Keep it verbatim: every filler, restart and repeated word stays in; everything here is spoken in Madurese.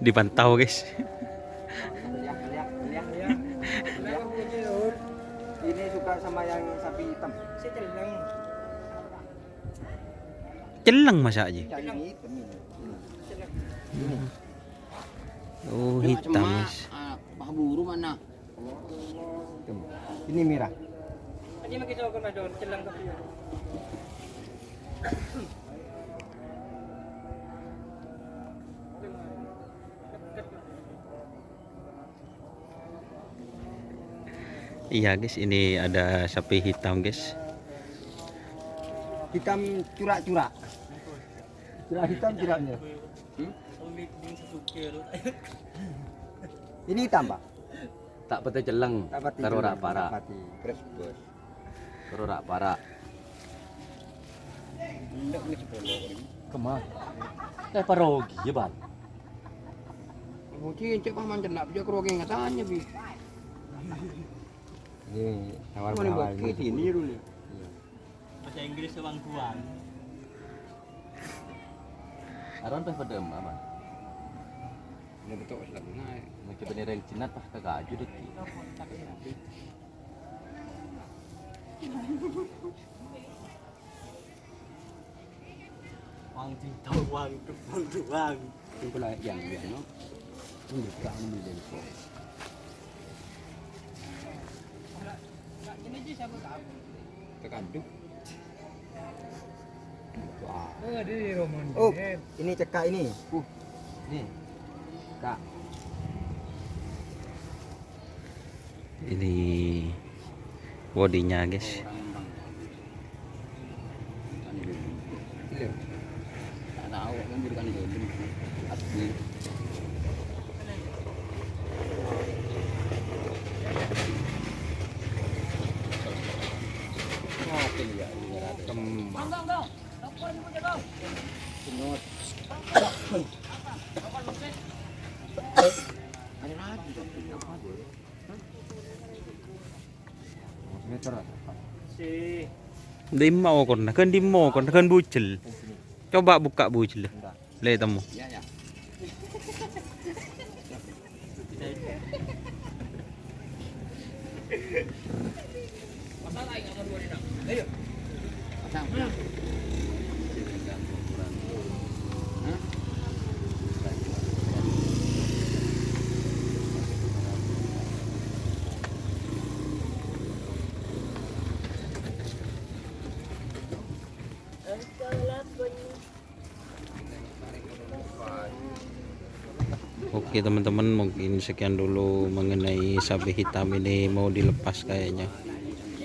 Dipantau, guys. Ini suka sama yang sapi hitam. Celleng masa aja. Cari ini hitam ini. Oh, hitam, guys. Pak Buru mana? Ini merah. Iya, guys, ini ada sapi hitam, guys. Hitam curak-curak. Curak hitam curaknya. Ini hitam, Pak. Tak pete celleng. Tak pati Karo curak, rak para. Tak pati. Terus bos. Karo rak para. Enggak ini sepuluh. Kemah. Eh, parogi ya, Bang. Mungkin cek paman cenak bisa kerogi ngatanya bi. Ini Mana buat ini dulu. Bahasa Inggris sewang-kuang. Aron pas pada emak, Bang. Ini betul sudah naik. Mau coba nereng jinat pas ke kaju deh. Wang cintong, wang kebun tuang. Ini pula yang yang no. Ini bukan ini dari kok. Terkandung. Wah. Oh, ini cekak ini. Uh, ini. Kak. Ini bodinya, guys. Dimma okorna, kan dimma okorna, kan bujel. Coba buka bujel. Lè temu. Oke, teman-teman, mungkin sekian dulu mengenai sapi hitam ini, mau dilepas kayaknya.